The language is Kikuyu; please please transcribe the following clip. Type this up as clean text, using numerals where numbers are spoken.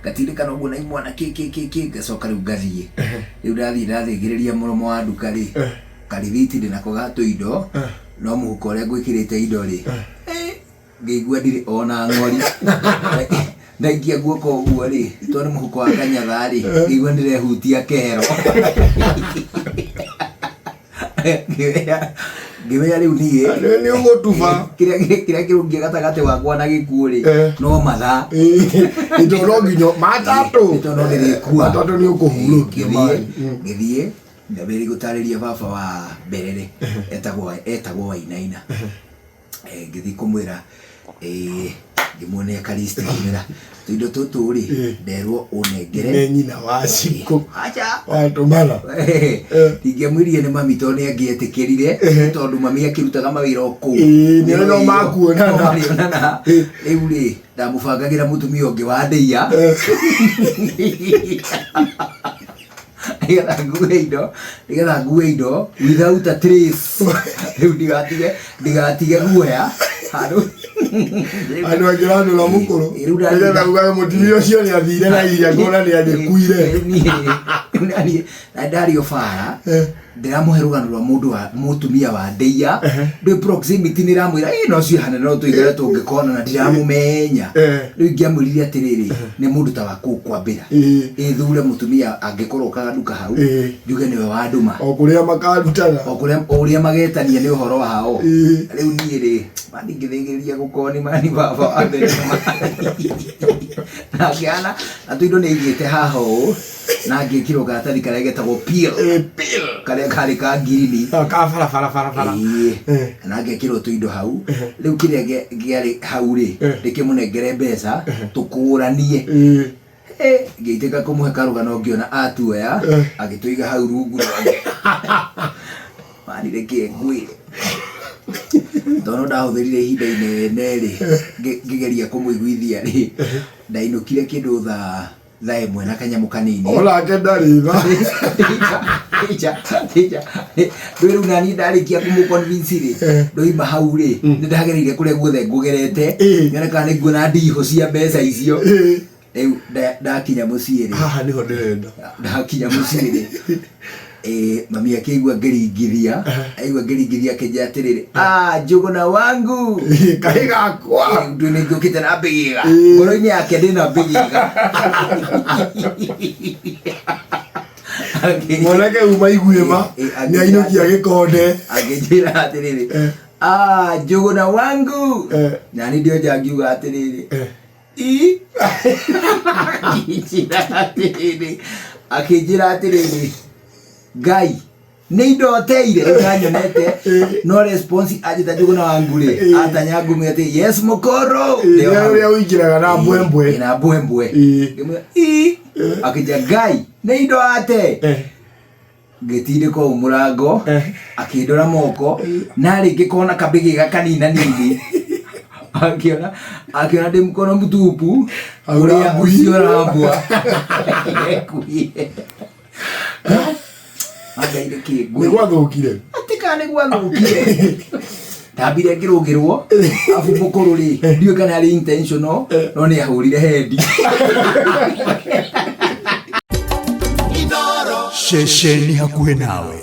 Ngatindĩkana ũguo na imwana kĩ kĩ kĩ kĩ, ngacoka rĩu ngathiĩ. Rĩu ndathiĩ ndathĩngĩrĩria mũromo wa nduka rĩ, karithiti ndĩnako ga tũindo, no mũhuko ũrĩa ngwĩkĩrĩte indo rĩ, ngĩigua ndirĩ ona ng'ori. Ndaikia guoko ũguo rĩ, tondũ nĩ mũhuko wa kanyatha rĩ, ngĩigua ndĩrehutia kehero. Ngĩmenya rĩu niĩ Nĩ ũgũtuba. Kĩrĩa kĩrũngiĩ gatagatĩ wakwa na gĩkuũ rĩ, no mathaa. Ito no nginya matatũ. Nĩ tondũ no ndĩrĩkua. Matatũ nĩ ũkũhurũkio Ngĩthiĩ maĩ. Ngĩthiĩ ngĩambĩrĩria gũtarĩria baba wa Mberere, etagwo Wainaina. Ngĩthiĩ kũmwĩra, ngĩmuonia karisti, ngĩmwĩra tũindo tũtũ rĩ, nderwo ũnengere. Nĩ nyina wa Cikũ. Aca. Watũmana. Ingĩamwĩrire nĩ mami tondũ nĩ angĩetĩkĩrire, tondũ mami akĩrutaga mawĩra o kũu. Ĩĩ, nĩ no makuonana. No marĩonana. Rĩu rĩ, ndamũbangagĩra mũtumia ũngĩ wa ndĩia nĩgetha ngue indo without a trace, rĩu ndigatige guoya handũ. Andũ angĩranũra mũkũrũ. Rĩu Nĩgetha ugage mũtumia ũcio nĩ athire na iria ngona nĩ agĩkuire. Rĩu niĩ na ndario bara, ndĩramũhe rũgano rwa mũndũ wa mũtumia wa ndĩia ndĩ proximity, nĩ ramwĩra ĩ no cio hana no tũigare tũngĩkona na ndiramũmenya. Rĩu ingĩamwĩrire atĩrĩrĩ, nĩ mũndũ ta wa kũu kwambĩra, ĩthure mũtumia angĩkorwo okaga nduka hau, njuge nĩwe wandũma. O kũrĩa makarutana. O kũrĩa o ũrĩa magetania nĩ ũhoro wao. Rĩu niĩ rĩ, mani ngĩthĩgĩrĩria gũkoni mani baba wa mbere na ngĩana na tũindo nĩ aigĩte haha ũũ na ngĩkĩrwo karatathi karĩa getagwo peel, Peel. Karĩa karĩ ka ngirini. Ka bara bara bara bara. Ĩĩ. Na ngekĩrwo tũindo hau. Rĩu kĩrĩa gĩarĩ hau rĩ, ndĩkĩmũnengere mbeca tũkũranie. Ngĩitĩka kũmũhe karũgano, ngĩona atuoya agĩtũiga hau rungu rwake. Mani reke ngwĩre, tondũ ndahũthĩrire ihinda inene rĩ ngĩgeria kũmũiguithia rĩ, ndainũkire kĩndũ thaa 1 na kanyamũ kanini. Onake ndarĩ tha. Ndũĩ rĩu nani ndarĩkia kũmũ-convince rĩ, ndoima hau rĩ, nĩ ndagereire kũrĩa guothe ngũgerete, nyone kana nĩ nguona ndihũ cia mbeca icio. Rĩu ndakinya mũciĩ rĩ, Haha nĩho ndĩrenda. Ndakinya mũciĩ rĩ, mami akĩigua ngĩringithia, aigua ngĩringithia akĩnjĩra atĩrĩrĩ, "Ah, Njũgũna wangu." Kahĩ gakwa. Ndũ nĩ ngũkĩte na mbĩgĩga ngoro-inĩ yake, ndĩ na mbĩgĩga. Mwanake uma iguĩma nĩ ainũkia gĩkonde. Akĩnjĩra atĩrĩrĩ, "Ah, Njũgũna wangu." Nani ndionja ngiuga atĩrĩrĩ, i akĩnjĩra atĩrĩrĩ, "Ngai nĩ indoteire rĩu nanyonete." No response anjĩta Njũgũna wangu rĩ, atanya ngumĩ atĩ, "Yes, mũkũrũ." Nĩ ũrĩa ũingĩraga na mbwembwe. Na mbwembwe. Ngĩmwĩra i akĩnjĩra, "Ngai nĩ indo ate." Ngĩtindĩka ũũ mũrango, akĩndora moko narĩ ngĩkona kambĩgĩga kanina nini, akĩona ndĩ mkono mtupu. Hau ũrĩa rambui. Ũcio rambwa ekuire Ngai nĩkĩ Nĩ ngwĩ gwathũkire. Atĩ kana nĩ gwathũkire, ndambire ngĩrũngĩrwo, abu mũkũrũ rĩ, ndiũĩ kana arĩ intentional, no nĩ ahũrire hendi. Ceceni hakuhĩ nawe.